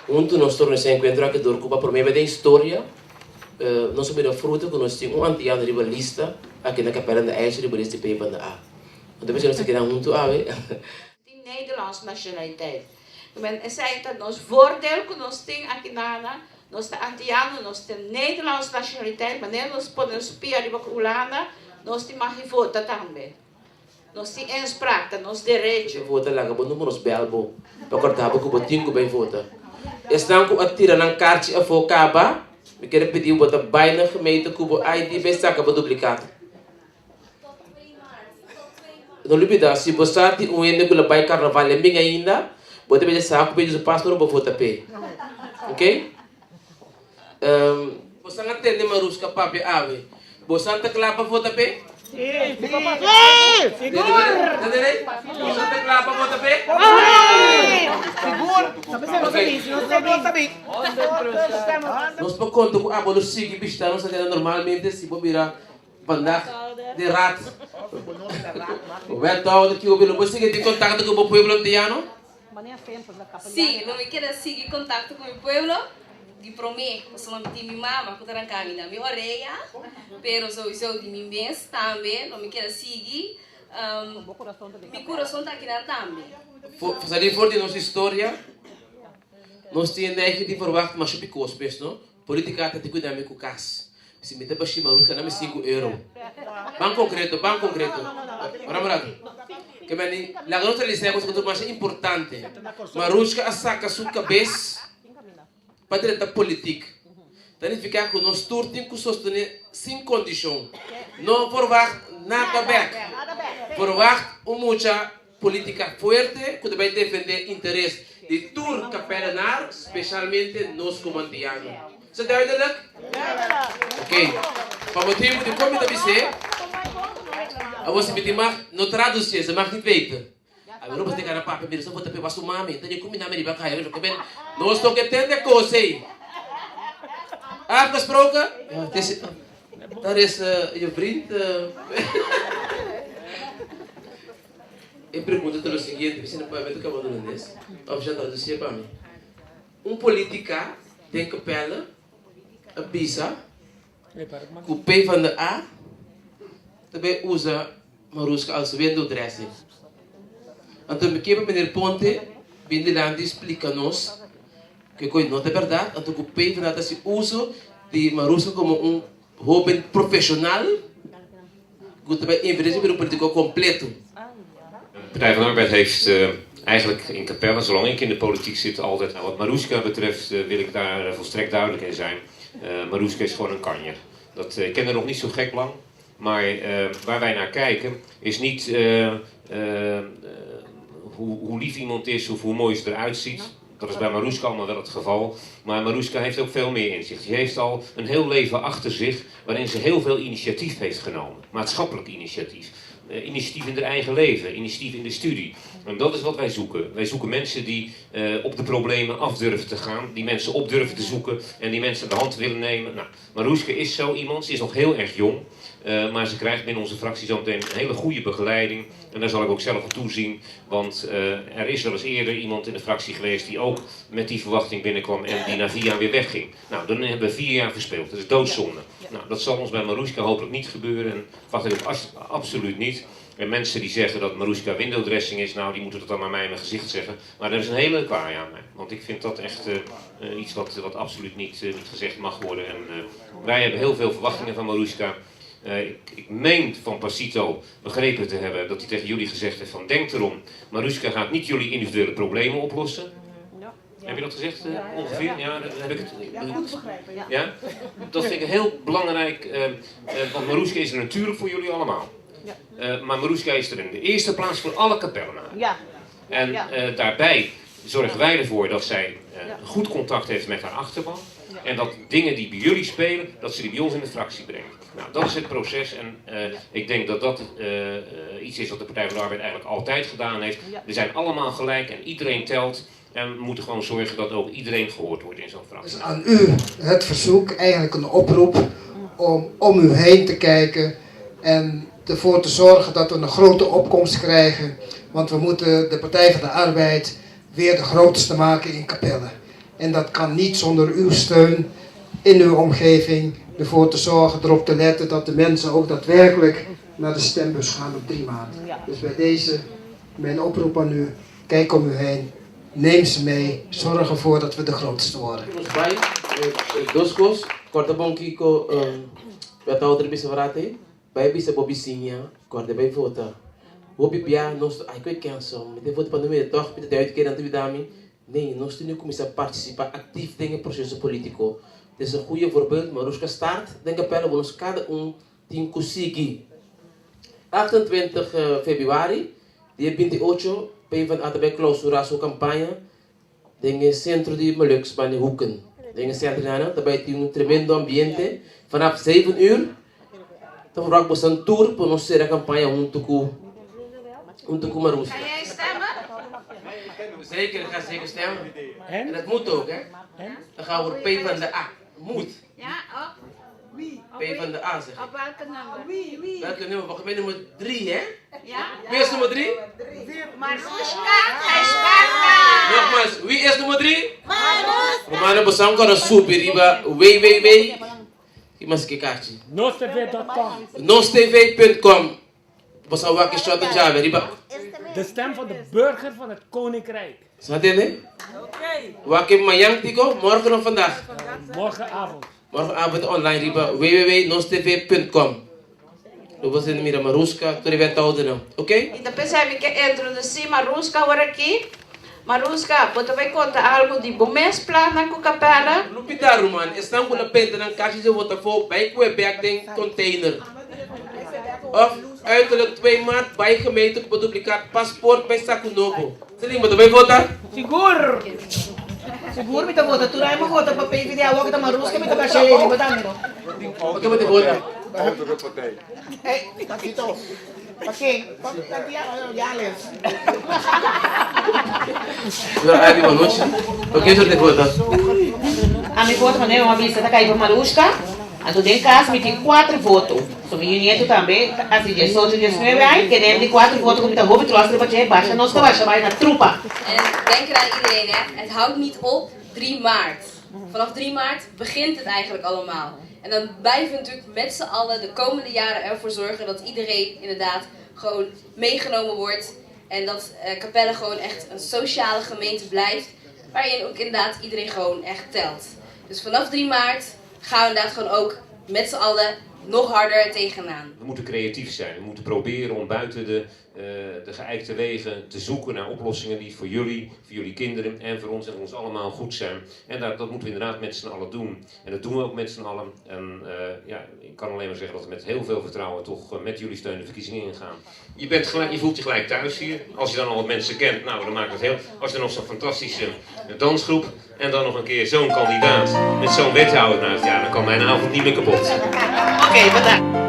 Huntu nos ta organisa e enkuentro aki dor ku pa promé bes den historia nos a mira fruta ku nos tin un antiano riba lista aki na Kapèla na IJssel riba lista di PvdA. Anto p'esei nos ta keda huntu awe. Tin Nederlands nationaliteit. Men esei ta nos voordeel ku nos tin aki nana, nos ta antiano, nos tin Nederlands nationaliteit, manera nos pone nos pia riba ku Hulanda, nos tin mag di vota tambe. Nos tin inspraak, ta nos derecho. Bo vota laga bo numero nos bel bo pa korda bo ku bo tin ku bai vota. Esnan ku a tira nan karchi afó kaba, mi kere pidi bo ta bai na gemeente ku bo ID bai saka bo duplikat. No lubida, si bo sa di un hende ku lo bai karnaval e bin ainda, bo ta mester sa ku pidi su paspoort pa bo vota p'e. Ok? Bosan a tende Maruska papia awe. Bosan ta kla pa vota p'e? Bosan ta kla pa vota p'e? Nos por konta ku abo lo sigui bishita nos atenda normalmente si bo bira vandag de raad. Wethouder Kiobie lo por sigui tin kontakto ku bo pueblo antiano? Sí, lo mi keda sigui kontakto ku mi pueblo di promé, pasobra mi tin mi mama ku ta ranka mi na mi orea, pero souiso di mi mes tambe lo mi keda sigui, mi kurason ta akinan tambe. Sali for di nos historia, nos tin e neiging di verwacht masha bikos mes, no? Politica ta di cuida mi cu cas. Si mi ta bashi Marushka na mi sinku euro. Ban concreto, ban concreto. Ora un rato. Ke meni, laga nos realisa e cosa cu ta masha importante. Marushka a saca su cabes pa drenta politic. Ta nifica cu nos tur tin cu sostene sin condicion. No verwacht nada bek. Verwacht un mucha Politica fuerte cu ta bay defende interes di tur Capellenaar, specialmente nos como Antiano. Is dat duidelijk? Ok. Pa motibo di con mi ta bis'é, awor si mi tin mag no traducié, ze mag niet weten. Awor bo ta gana papia, mira, bo ta peba su mami, ta di cu mi nami riba caya, nos no ke tende cos ey. Afgesproken? Ja, het is, daar is je vriend. E pregunta ta lo siguiente, mi sina papia ta kaba hulandes, of ja traducié pa mi. Un politica den Capelle a bisa cu PvdA ta bay usa Maruska als window dressing. Anto mi kier pa meneer Ponte bin dilanti y splica nos cu e coy no ta berdad, anto cu PvdA ta haci uso di Maruska como un Hoben profesional ku ta bai invertir den un politico completo. Partij van de Arbeid heeft eigenlijk in Capelle, zolang ik in de politiek zit, altijd, wat Maruschka betreft wil ik daar volstrekt duidelijk in zijn. Maruschka is gewoon een kanjer. Dat, ik ken haar nog niet zo gek lang, maar waar wij naar kijken is niet hoe, hoe lief iemand is of hoe mooi ze eruit ziet. Dat is bij Maruschka allemaal wel het geval. Maar Maruschka heeft ook veel meer inzicht. Ze heeft al een heel leven achter zich waarin ze heel veel initiatief heeft genomen. Maatschappelijk initiatief. Eh, initiatief in haar eigen leven, initiatief in de studie. En dat is wat wij zoeken. Wij zoeken mensen die eh, op de problemen af durven te gaan, die mensen op durven te zoeken en die mensen aan de hand willen nemen. Nou, Maruschka is zo iemand, ze is nog heel erg jong. Eh, maar ze krijgt binnen onze fractie zo meteen een hele goede begeleiding. En daar zal ik ook zelf op toezien. Want eh, er is wel eens eerder iemand in de fractie geweest die ook met die verwachting binnenkwam en die na 4 jaar weer wegging. Nou, dan hebben we 4 jaar verspeeld. Dat is doodzonde. Nou, dat zal ons bij Maruschka hopelijk niet gebeuren. En verwacht ik ook absoluut niet. En mensen die zeggen dat Maruschka windowdressing is, nou, die moeten dat dan maar mij in mijn gezicht zeggen. Maar er is een hele kwaai aan mij. Want ik vind dat echt eh, iets wat, wat absoluut niet, niet gezegd mag worden. En wij hebben heel veel verwachtingen van Maruschka. Ik, ik meen van Pasito begrepen te hebben dat hij tegen jullie gezegd heeft van denk erom, Maruschka gaat niet jullie individuele problemen oplossen. Ja. Heb je dat gezegd ongeveer? Ja, dat heb ik het. Ja, goed begrepen. Ja. ja? Dat vind ik heel belangrijk, want Maruschka is er natuurlijk voor jullie allemaal. Ja. Maar Maruschka is er in de eerste plaats voor alle Kapellenaren. Ja. En ja. daarbij zorgen wij ervoor dat zij goed contact heeft met haar achterban. En dat dingen die bij jullie spelen, dat ze die bij ons in de fractie brengt. Nou, dat is het proces en ik denk dat dat iets is wat de Partij van de Arbeid eigenlijk altijd gedaan heeft. We zijn allemaal gelijk en iedereen telt. En we moeten gewoon zorgen dat ook iedereen gehoord wordt in zo'n fractie. Dus aan u het verzoek, eigenlijk een oproep, om om u heen te kijken en ervoor te zorgen dat we een grote opkomst krijgen. Want we moeten de Partij van de Arbeid weer de grootste maken in Capelle. En dat kan niet zonder uw steun in uw omgeving ervoor te zorgen, erop te letten dat de mensen ook daadwerkelijk naar de stembus gaan op 3 maart. Dus bij deze mijn oproep aan u, kijk om u heen, neem ze mee, zorg ervoor dat we de grootste worden. Nos bai dos kos, kòrda bon kiko wethouder bisa Vrate, bai bisa bo bisiña, kòrda bai vota. Hopi bia nos ta, ay ku e kènsel, mi ta vota pa numero tòg, mi ta dui uitkering nan ta yuda mi. Nee, nos tin di kuminsá partisipá aktif den e proseso polítiko. Dit is een goeie voorbeeld, Maruschka start den Kapelle, bo nos kada un tin ku sigui. 28 februari, dia 28, PvdA ta bai klousurá su kampaña den e sentro di Molux, banda Hoeken. Den e sentro nan ta bai tin un tremendo ambiente. Vanaf 7 uur ta verwacht bosan tur pa nos sera kampaña huntu ku huntu ku Maruschka. Ga jij stemmen? Zeker, ik ga zeker stemmen. En dat moet ook, hè? Dan gaan we voor PvdA. Moet. Ja, op? P van de A, zeg ik. Op welke nummer? Welke nummer? Wacht, ik ben nummer 3, hè? Ja? Wie is nummer 3? Maruschka Gijsbertha! Nogmaals, wie is nummer 3? Maruschka! Romano bosan kora subi riba www. Ki mas ki kachi? Nostv.com. Nostv.com. Bosan wak e shot djabe riba. De stem van de burger van het koninkrijk. Sa tende? Wak e mañan tiko, morgen of vandaag? Morgenavond. Morgenavond online riba www.nostv.com. Lo bo sende mira Maruschka tur e wethoudernan. Ok? I ta pensa mi ke introduci Maruschka awor aki. Maruschka, bo ta bai konta algu di bo mes plannan ku Capella? Lupita, ruman, esnan ku na penta nan kashi di votafo bai kue bek den container. Of uiterlijk 2 maart bai gemeente ku bo duplikat paspoort bai saku nobo. Celine, bo ta bai vota? Sigur! Sigur mi ta vota. Tur aña mi vota pa PVDA. Awor ku ta Maruschka mi ta basha ei riba tambe no. Pa ke bo ta vota? Ey, Paquito. Pa ken? Pa Santiago Yales. Señora Ivy, bon nochi. Pa ken bo ta vota? Ami vota manera mi a bisa ta kai pa Maruschka. Anto den kas mi tin kuater voto. So mi yu nieto tambe ta hasi diesocho, diesnuebe aña. Kende mi di kuater voto ku mi ta hopi trots riba dje. Basha nos ta basha bai na trupa. En denk eraan iedereen hè, het houdt niet op 3 maart. Vanaf 3 maart begint het eigenlijk allemaal. En dan blijven we natuurlijk met z'n allen de komende jaren ervoor zorgen dat iedereen inderdaad gewoon meegenomen wordt. En dat Capelle gewoon echt een sociale gemeente blijft. Waarin ook inderdaad iedereen gewoon echt telt. Dus vanaf 3 maart gaan we inderdaad gewoon ook met z'n allen nog harder tegenaan. We moeten creatief zijn. We moeten proberen om buiten de, de geijkte wegen te zoeken naar oplossingen die voor jullie, voor jullie kinderen en voor ons en ons allemaal goed zijn. En dat, dat moeten we inderdaad met z'n allen doen. En dat doen we ook met z'n allen. En ja, ik kan alleen maar zeggen dat we met heel veel vertrouwen toch met jullie steun de verkiezingen ingaan. Je, bent gelijk, je voelt je gelijk thuis hier. Als je dan al wat mensen kent, nou dan maakt het heel. Als je dan nog zo'n fantastische dansgroep en dan nog een keer zo'n kandidaat met zo'n wethouder naast, ja, dan kan mijn avond niet meer kapot. Oké, bedankt.